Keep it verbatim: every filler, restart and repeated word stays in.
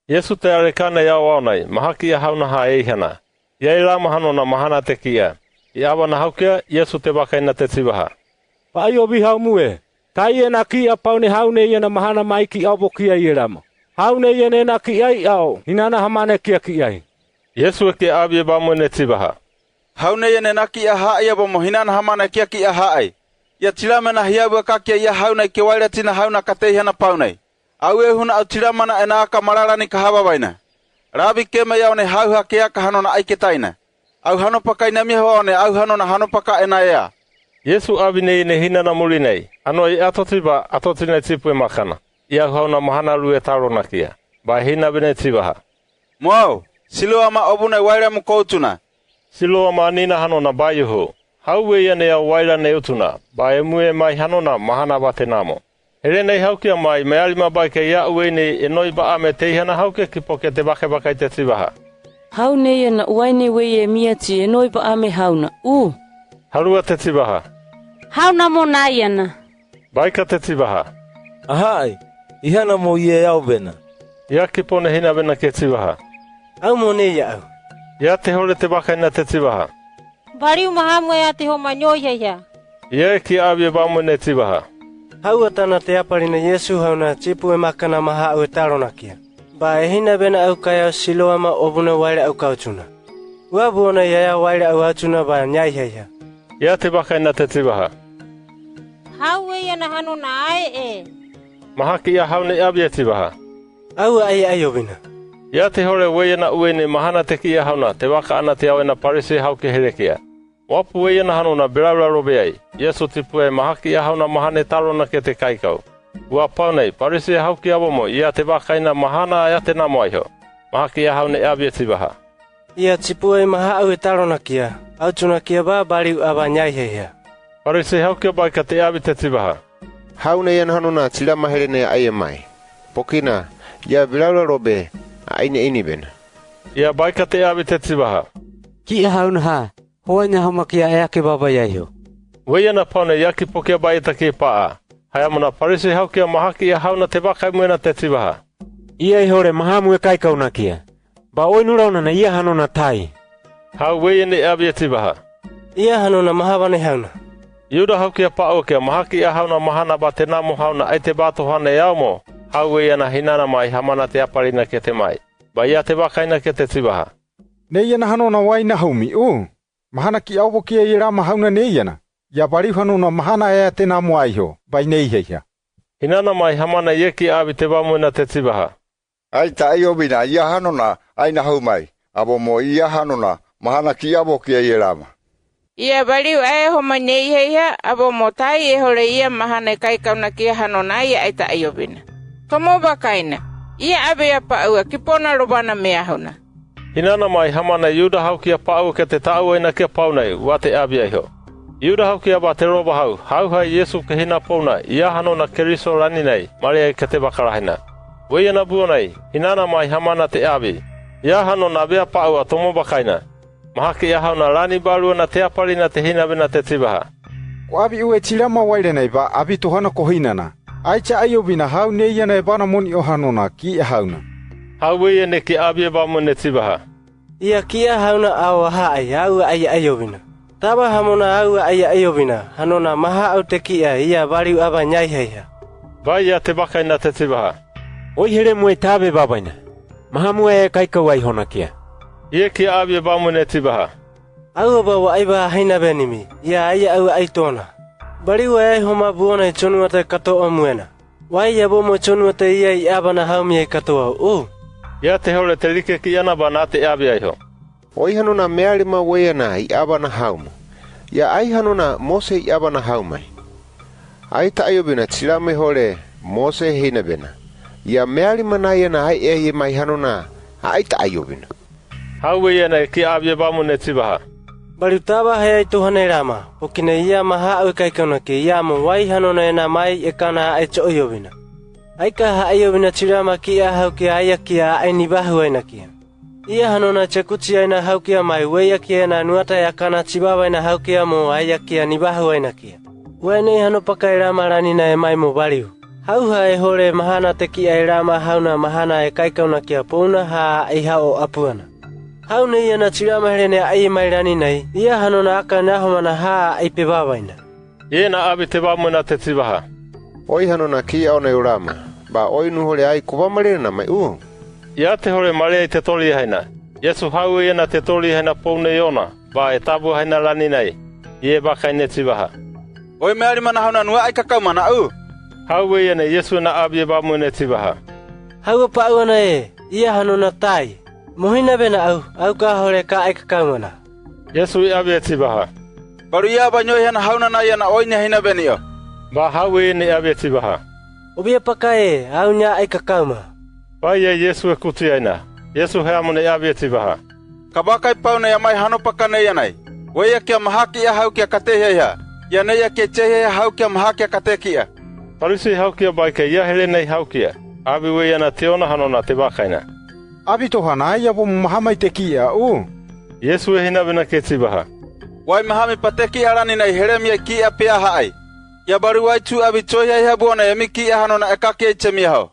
Yesu te arekana i au aonai, mahaki i ahau na ha eihana. I ai rama hanona mahana tekiya. I avana haukia, Yesu te vakaina te tsivaha: Paiobi haumue, ka ena ki'a paune hau ne'e ena mahana mai ki au bokia i rama. Hau ne'e ena ki'a i au, hinana hamane kia ki'a i. Yesu eke avie vamue ne tsivaha: Hau ne'e ena ki'a ha'i avo mo hinana hamane kia ki'a ha'i. Ia tsilame na hiavu aka kia ia hau na i ke waila tsina hau na kateihana paunai. Au ehu na au tsilamana ena aka mararani ka havavaina. Rabi keme i au ne hauha ke aka hanona aiketaina. Au hanopakaina miho au ne au hanona hanopaka ena ea. Yesu avi ne'e ena hinana murinai, ano i ato tsiva, ato tsina i tsipu e makana. I au hau na mahana lue taro nakia. Ba e hinabe ne tsivaha: Mo au, Siloama, ovuna i waila mu koutsuna. Siloama anina hanona Baiuhu. Hau weiyana i au waila ne utsuna, ba e mue mai hanona mahana vate namo. Herena i haukia mai mealima baika i au weine e noi ba'a me teihana haukia ki poke te vakabakai te tsivaha: Hau ne'e ena uaine weiye miatsi e noi ba'a me hau na, u. Harua te tsivaha: Hau na mo naiana. Baika te tsivaha: Ahai, ihana mo ie i au vena. Ia ki pone hinabe na ke tsivaha: Au mo ne'e i au. Ia te hole te vakaina te tsivaha: Baliu mahamue ati homa ñoiheihea. Ia eke avie vamue ne tsivaha: Hau atana te apalina Yesu hau na tsipu e makana maha'u e taro nakia. Ba e hinabe na au ka i au Siloama ovuna i waila au kautsuna. Ua vuona i aya waila au autsuna ba ñaiheihea. Ia te vakaina te tsivaha: Hau weiyana hanona ae e. Mahaki i ahau ne avie tsivaha: Au a ai aiyovina. Ia te hole weiyana uene mahana tekiya hau na te vakaana te au ena Parise haukia herekia. Wapu weiyana hanona belaula robeai, Yesu tsipue mahaki i ahau na mahana e taro nakia te kaikau. Ua paunai, Parise haukia avo mo ia te vakaina mahana yate namo aiho. Mahaki i ahau ne avie tsivaha: Ia tsipue maha'u e taro nakia, autsu nakia ba baliu ava ñaiheihea. Parise haukia baika te avi te tsivaha: Hau ne'e ena hanona tsilama herena i aie mai. Pokina, ia belaula robe, a aine ini vena. Ia baika te avi te tsivaha: Ki'a hau na ha, hoaina homa kia e ake baba i aiho. Weiyana paunai i aki pokia ba i taki pa'a. Hayamuna Parise haukia mahaki i ahau na te vakaimue na te tsivaha: Ia i hole mahamue kaikau nakia. Ba oinu rauna na ia hanona tai. Hau weiyana i avie tsivaha: Ia hanona mahavane hau na. Yuda haukia pa'u kia mahaki i ahau na mahana vate namo hau na aite vato hane i au mo. Hau weiyana hinana mai hamana te apali nakia te mai. Ba ia te vakaina kia te tsivaha: Ne'e ena hanona wai nahumi, u. Mahana ki au vokia i rama hau na ne'e ena. Ia baliu hanona mahana yate namo aiho, ba i ñaiheihea. Hinana mai hamana i eke avi te vamue na te tsivaha: Aita aiovina ia hanona aina hau mai, avo mo ia hanona mahana ki au vokia i rama. Ia baliu ae homa ñaiheihea, avo mo tai e hole ia mahana e kaikau nakia hanona ia aita aiovina. Tomo vakaina, ia aveia pa'u a ki pona lovana me ahu na. Hinana mai hamana i Yuda haukia pa'u kia te ta'uai nakia paunai, ua te avi aiho. Yuda haukia ba te lova hau, hauhai Yesu ke hina pouna, ia hanona Keriso laninai, mareai ke te vakarahina. Weiyana buonai, hinana mai hamana te avi: Ia hanona avea pa'u a tomo vakaina. Mahaki i ahau na lani balua na te apali na te hinabe na te tsivaha: Ko avi ue tsilama waile nai ba avi tohana ko hinana. Aita aiovina hau ne'e ena e vana moni o hanona ki ahau na. Hau weiyana eke avie vamue ne tsivaha: Ia ki ahau na au a ha'i, au a ai aiovina. Tava hamuna au a ai aiovina, hanona maha'u tekiya, ia baliu ava ñaiheihea. Ba ia te vakaina te tsivaha: Oihere mue tave vavaina. Mahamue e kaikau aiho nakia. Ia eke avie vamue ne tsivaha: Au ava wa ai ba a hinabe nimi, ia ai au a ai tona. Baliu e ai homa buona i tsonuata e kato'a mue na. Wai avo mo i tsonuata ia i ava na haumi e kato'a, u. Ia te hole te like ki ana ba na te avi aiho: Oi hanona mealima weiyana i ava na haumi. Ia ai hanona Mose i ava na haumai. Aita aiovina tsilama i hole Mose e hinabe na. Ia mealima nai ena ai e mai hanona aita aiovina. Hau weiyana eke avie vamue ne tsivaha: Baliu tava he ai tohana i rama, pokina ia maha'u e kaikau nakia, ia mo wai hanona ena mai e kana a ai tso'iovina. Aika ha aiovina tsilama ki ahau kia ai akia a ai nivahuai nakia. Ia hanona tsekutsi aina haukia mai wei akia ena nuata e akana tsivavaina haukia mo ai akia nivahuai nakia. Wai nei hanopaka i rama lani na e mai mo baliu. Hauha e hore mahana teki'a e rama hau na mahana e kaikauna kia pouna ha a'i hao apuana. Hau nei ya na chirama here ne a'i mai rani nai, ia hano na aka nahomana ha a'i pevavaina. Ia na avi te vamuina te chivaha: Oi hano na ki'a ona e rama, ba oi nu hore ai kuva marena mai u? Ia te hore mareai te tolihai na. Yesu hau ia na te tolihai na pouna i ona, ba e tavu hai na rani nai. Ia e vakaina e chivaha: Oi mearimana hau na nu a'i kakaumana u? Hau ia nei Yesu na avi e vamuina e chivaha: Hau apa'u ana e, ia hano na tai. Mohina vena au, au ka hore ka a'i kakaumana. Yesu i avi e chivaha: Baru ia va nho'i hana hau na nai ana oi ni ahina veni'o. Ba hau ia ni avi e chivaha: Ovia paka e, au ni a'i kakauma. Ba ia Yesu e kutiaina. Yesu he amuna i avi e chivaha: Ka vakai pau nei amai hano paka nei anai. Weia kia maha ki'a hau kia katehiaiha, ia nei ya kia cheihiaiha hau kia maha kia kateki'a. Parisi hau kia bai ke ia here nei hau kia. Avi weia na tiona hano na te vakaina: Avi to ha nai ia vo maha mai teki'a u? Yesu e hina vena ke chivaha: Wai maha mi pateki'a rani nai here mi ai ki'a pea ha a'i. Ia baru wai chu avi choihiaiha bu ana ia mi ki'a hano na eka ke i chemiaho.